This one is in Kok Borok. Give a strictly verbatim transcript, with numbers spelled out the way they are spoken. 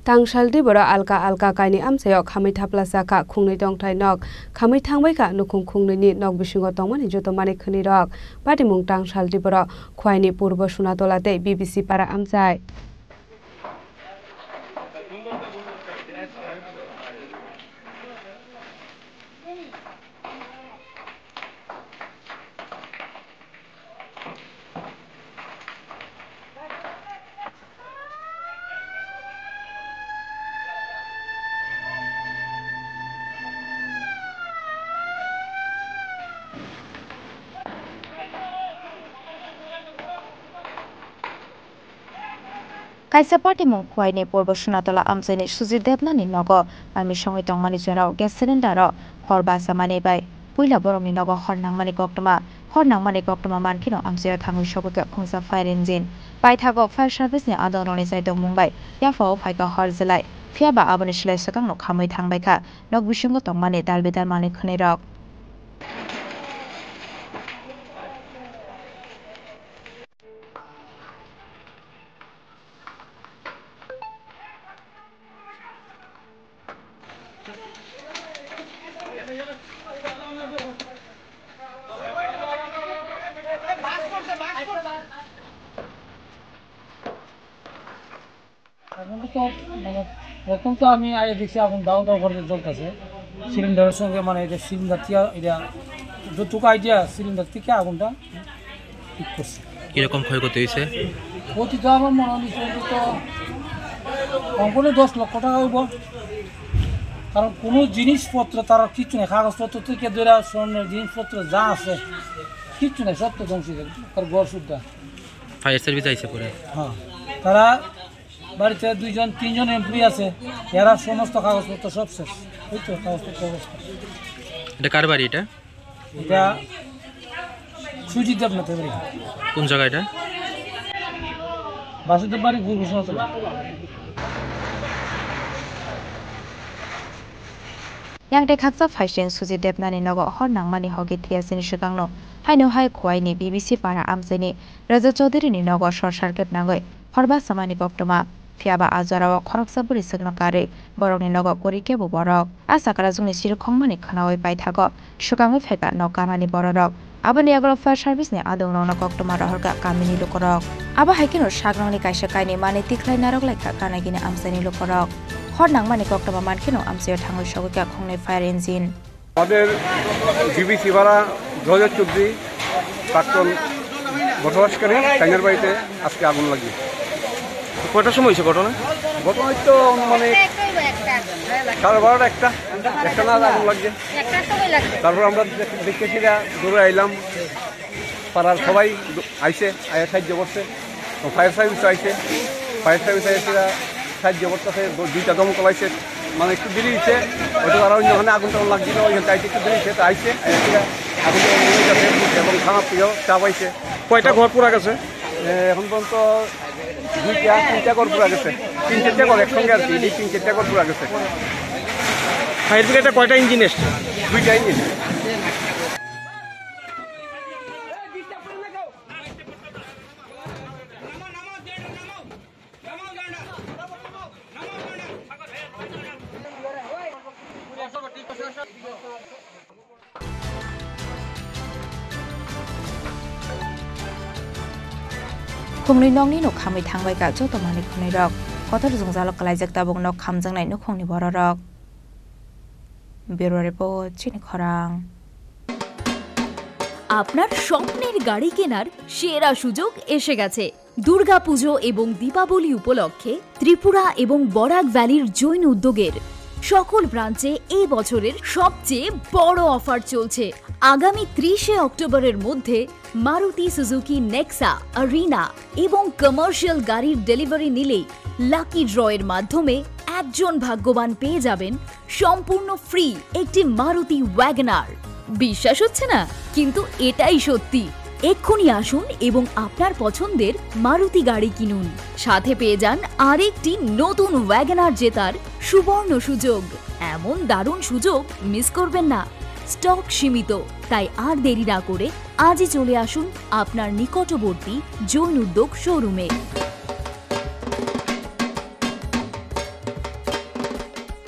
Tangsal Diboro alka alka kaini amchaio khamwi thaplasa kha khungnwi tongthai nok. Khamwi thangbai kha nukhung khungnwini nok bisingo tongmani joto manwi khwnwi rok. Patimung Tangsal Diboro Khwaini Purbo Sunatola tei B B C para amchai. Kaisa patimung Khwaini Purbo Sunatola amchaini Sujit Debnani nogo manwi songwi tongmani jorao gas cylinder-o hor bachamani bai puila borokni nogo hor nangmani koktwma. Hor nangmani koktwma mankheno amchaio thangwi sogwi kha khungsa fire engine. Paithago fire service-ni adongrokni chaitokmung bai yaphao phaikha hor jwlai. Phiyaba aboni slai swkangno khamwi thangbai kha nok bisingo tongmani dalbidal manwi khwnwirok. এখন তো, মানে, প্রথম তো আমি আগে দেখছি আগুন দাউ দাউ করে জ্বলতেছে। সিলিন্ডারের সঙ্গে, মানে, এটা সিলিন্ডার থেকে, এটা যতটুকু আইডিয়া, সিলিন্ডার থেকে আগুনটা ঠিক করছে। কিরকম ক্ষয়ক্ষতি হয়েছে? ক্ষতি তো আমার মনে হয় নিচে তো কম করে দশ লক্ষ টাকা হইব। কারণ কোনো জিনিসপত্র তার আর কিচ্ছু নেই, কাগজপত্র থেকে ধরে স্বর্ণের জিনিসপত্র যা আছে, কিচ্ছু নেই, সব তো ধ্বংস হয়ে গেল, তার ঘর শুদ্ধা। ফায়ার সার্ভিস আইছে পরে? হ্যাঁ, তারা বাড়িতে দুইজন তিনজন এমপ্লয়ি আছে, এরা সমস্ত কাগজপত্র সব শেষ। এই তো কাগজপত্র অবস্থা। এটা কার বাড়ি এটা? এটা সুজিত দেবনাথের বাড়ি। কোন জায়গা এটা? বাসুদেব বাড়ি, গুরু ঘোষণা। Yang de khaksa phaising Sujit Debnani nogo hor nangmani hogi thiyasini swkangno haino hai Khwaini B B C para amchaini Raja Chaudhury ni nogo short circuit nangwi hor bachamani koktwma. Phiyaba a jorao khoroksa bwrwi swkno karwi borokni nogo kwrwi kebo borok. A sakra jwngni sirkhongmani khwnawi paithago swkangwi phaikha nok ganani bororok. Aboni yagulo fire service ni adongrokno koktwma rohorkha kamini lukurok. Abo hai kheno sakrangni kaisa kainwi manwi tikhlai narwk laikha Kanagini amchaini lukurok. Hor nangmani koktwma mankheno amchaio thangwi sogwikha khongnwi fire engine. আমাদের ডিবিসি পাড়া জয়দেব চৌধুরী, প্রাক্তন বসবাসকারী, তাইনার বাড়িতে আজকে আগুন লাগে। কয়টার সময় হয়েছে ঘটনা? ঘটনা তো মানে সাড়ে বারোটা, একটা, একটা নাগাদ আগুন লাগছে। তারপর আমরা দেখ-, দেখতেছি যে দৌড়ে আইলাম, পাড়ার সবাই দ-, আইছে, আয়া সাহায্য করছে। তো ফায়ার সার্ভিস আইছে, ফায়ার সার্ভিস আইছে, সাহায্য করতেছে। দ-, দুইটা দমকল আইছে, মানে একটু দেরি হয়েছে, হয়তো তারা অন্য ওখানে আগুন টাগুন লাগছিল, ওই জন্য আইতে একটু দেরি হয়েছে, তো আইছে, আইয়া আগুন টাগুন নিয়ে যাবে এবং থানা পেয়েও চাপ আইছে। কয়টা ঘর পুরা গেছে? এ, এখন পর্যন্ত দুইটা, তিনটা ঘর পুরা গেছে, তিন চারটা ঘর একসঙ্গে আর কি, এই তিন চারটা ঘর পুরা গেছে। ফায়ার ব্রিগেডে কয়টা ইঞ্জিন এসছে? দুইটা engine. Khungnwi nokni nok khamwi thangbai kha joto manwi khwnwi rok. Kotor jwngjalo kwlaijak tabuk nok khamjaknai nukhungni bororok. Bureau Report, Chini Khorang. আপনার স্বপ্নের গাড়ি কেনার সেরা সুযোগ এসে গেছে। দুর্গাপুজো এবং দীপাবলি উপলক্ষে ত্রিপুরা এবং বরাক ভ্যালির জৈন উদ্যোগের সকল ব্রাঞ্চে এই বছরের সবচেয়ে বড় অফার চলছে। আগামী ত্রিশে অক্টোবরের মধ্যে মারুতি সুজুকি নেক্সা, আরিনা এবং কমার্শিয়াল গাড়ির ডেলিভারি নিলেই লাকি ড্রয়ের মাধ্যমে একজন ভাগ্যবান পেয়ে যাবেন সম্পূর্ণ ফ্রি একটি মারুতি ওয়াগনার। বিশ্বাস হচ্ছে না, কিন্তু এটাই সত্যি। এক্ষুনি আসুন এবং আপনার পছন্দের মারুতি গাড়ি কিনুন। সাথে পেয়ে যান আরেকটি নতুন ওয়াগনার জেতার সুবর্ণ সুযোগ। এমন দারুণ সুযোগ মিস করবেন না। স্টক সীমিত, তাই আর দেরি না করে আজই চলে আসুন আপনার নিকটবর্তী জৈন উদ্যোগ শোরুমে।